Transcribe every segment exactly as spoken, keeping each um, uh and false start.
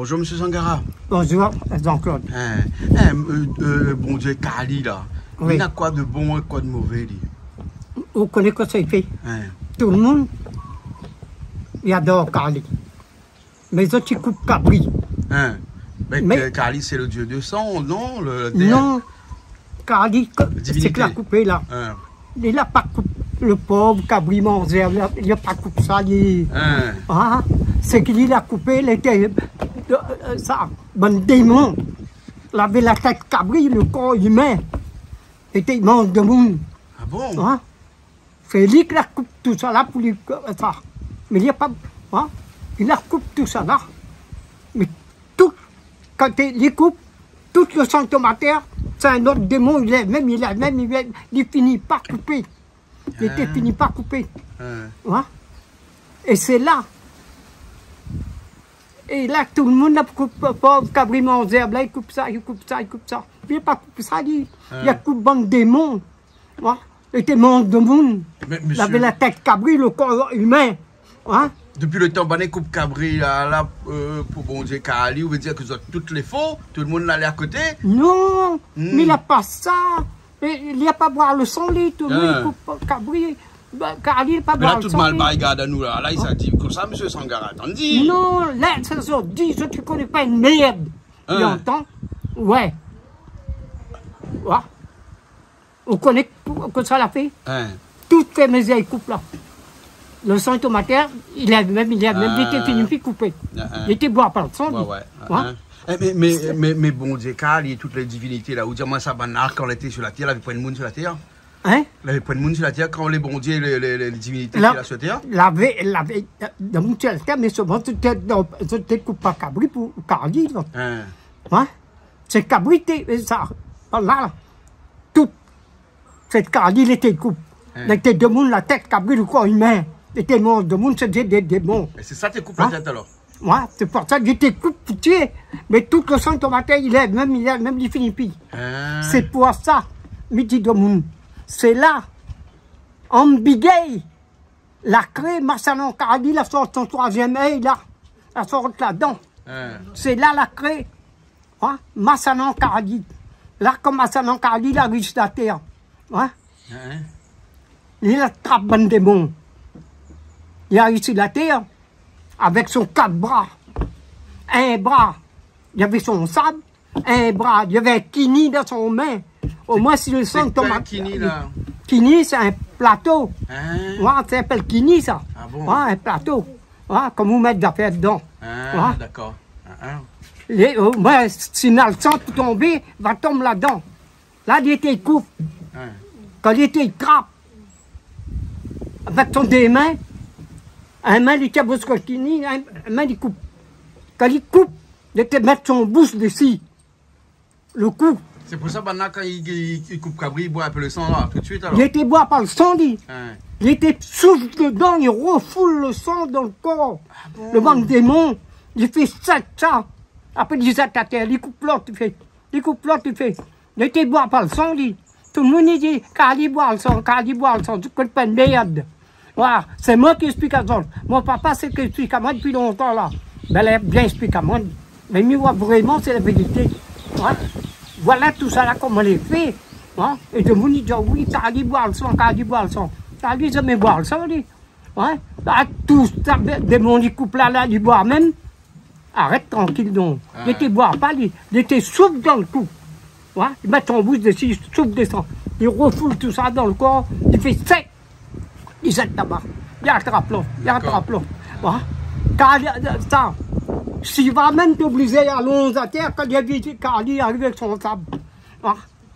Bonjour, monsieur Sangara. Bonjour, Jean-Claude. Hein, hein, euh, euh, Bondié Kali la. Oui. Li na koi de bon é koi de mové, li ? Ou koné kosa li fé ? Hein. Tout le moun i ador Kali. Mé zot i koup kabri. Hein. Mé, mé Kali, sé le dieu de sang, non ? Le, le... Non. Kali, ko-, divinité. Sak la koupé la. Hein. Li la pa koup le pov kabri manzé, li la, li la pa koup sa, li. Hein. Hein ? Sak li la koupé, li té, euh, sa, bann démon. Lavé la tèt kabri, le kor imin. Li té manz demoun. Ah bon ? Hein ? Sé li ki la koup tout sa la pou li, euh, sa. Mé li la pa, hein, li la koup tout sa la. Mé tout, kan li koup, tout le san i tonm atèr, sé in ot démon, li lèv mèm, li lèv mèm, li lèv, li fini pa koupé. Li té fini pa koupé. Hein. Hein ? É sé la. É la, tout le moun la koup, pov kabri manzé, la, li koup sa, li koup sa, li koup sa. Li la pa koup sa, li, li la koup bann démon. Hein. Li té manz demoun. Mé, monsieur... Lavé la tèt kabri, le kor imin. Hein ? Dopi le tan banna i koup kabri la, la, euh, pou Bondié Kali, ou vé dir ke zot tout lé fo, tout le moun la alé a koté ? Non, mé li la pa sa. Li, li la pa boir le san, li, tout le moun i koup kabri. Ba, Kali la pa boir le san, li. Mé la, tout malbar i gard anou la. La, li sa di konmsa, monsieur Sangara, atann di. Non, la, sa, sa, di, zot i koné pa in mèrd. Hein. Li antann. Ouais. Ouais. Ou koné kosa la fé ? Hein. Tout sé mézé i koup la. Le san i tonm atèr, li lèv mèm, li lèv mèm, li té fini pi koupé. Hein, hein. Li té boir pa le san, li. Ouais, ouais. Hein ? Hein ? Eh, mé, mé, mé, mé Bondié Kali, tout lé divinité la, ou di amoin sa, banna, kan li té su la tèr, lavé poin moun su la tèr ? Hein ? Lavé poin moun su la tèr, kan lé bondié, lé, lé, lé divinité té la su la tèr ? Lavé, lavé, euh, demoun su la tèr, mé solman, té, té, non, té koup pa kabri pou Kali, non. Hein. Hein ? Sé kabri té, euh, sa, la, la. Tout. Sé Kali, li té koup. Hein. Li té demoun la tèt kabri, le kor imin. Li té manz demoun, sé dé, dé démon. É sé sa té koup la tèt, alor ? Ouais, sé pou sa li té koup pou tié. Mé tout le san i tonm atèr, li lèv mèm, li lèv mèm, li fini pi. Hein. Sé pou sa, mi di demoun. Sé la, Anbigay la kré Masanan Kali, la sort son troizièm èy la, la sort ladan. Hein. Sé la la kré, hein, Masanan Kali. La, kom Masanan Kali la ariv su la tèr, hein, li la trap bann démon. Li ariv su la tèr avèk son kat bra. In bra, li lavé son sab. In bra, li lavé in kini dan son min. Omoin, si le san i tonm... Sé koi, in kini, la ? Kini, sé in plato. Hein ? Ouais, sa i apèl kini, sa. Ah bon ? Ouais, in plato. Ouais, kom ou mèt zafèr dedan. Ah, dakor. Ah, ah. Lé, euh, ouais, si na le san pou tonbé, va tonm ladan. La, li té koup. Hein. Kan li té trap, avèk son dé min, in min li té boush kini, in min li koup. Kan li koup, li té mèt son boush dési. Le kou. Sé pou sa, banna, kan li, li, li koup kabri, li boir in pé le san la, tout suit, alor. Li té boir pa le san, li. Hein. Li té souf dedan, li refoul le san dan le kor. Ah bon ? Le bann démon, li fé sèk sa. Apré, li zèt atèr, li koup lot, li fé, li koup lot, li fé. Li té boir pa le san, li. Tout le moun i di, Kali boir le san, Kali boir le san, zot i koné pa in mèrd. Voilà, sé moin ki èksplik azot. Mon papa, sé ki èksplik amoin dopi lontan la. Bin, li la bien èksplik amoin. Mé mi voi vréman, sé la vérité. Voilà. Voilà tout sa la, koman lé fé. Hein ? É demoun i di, oui, Kali boir le san, Kali boir le san. Kali zamé boir le san, li. Ouais. Ah, tout sa, dé-, démon i koup la, la, li boir mèm. Arèt trankil, non. Ah. Li té boir pa, li, li té souf dan le kou. Ouais. Li mèt son boush dési, li souf dedan. Li refoul tout sa dan le kor, li fé sèk. Li zèt laba. Li atrap lot, li atrap lot. Dakor. Ouais. Kar, euh, sa, Siva mèm té oblizé alonz atèr kan li la vi Kali ariv avèk son sab. Ouais.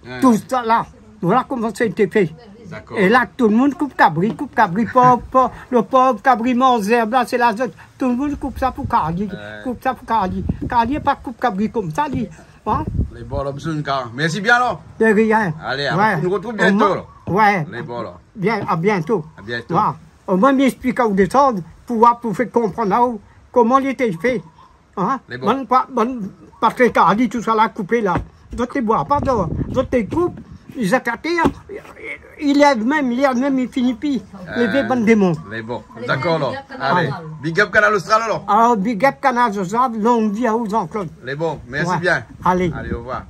Hein. Tout sa la, voilà koman sa té fé. Dakor. É la, tout le moun koup kabri, koup kabri, pov, pov, le pov kabri manz zèrb la, sé la zot, tout le moun koup sa pou Kali, koup sa pou Kali. Kali pa koup kabri konmsa, li. Hein ? Lé bon, la, monsieur Nka. Mèrsi bien, alor. De rien. Alé, nou artrouv bientôt, alor. Ouais. Lé bon, alor. Bien, à bientôt. À bientôt. Ouais. Omoin, mi èksplik aou dé shoz pou, pou fé konprann aou koman li té fé. Hein ? Lé bon. Bann pa, bann pa tré Kali, tout sa la koupé la. Zot té boir pa, zot té koup, Zot atèr, i lèv mèm, i lèv mèm, i fini pi. Lèv, bann démon. Mé bon, dakor alor. Alé, big up Kanal Austral alor. Alor, big up Kanal Austral, long vi aou Jean-Claude. Lé bon, mèrsi bien. Alé. Alé, orevoir.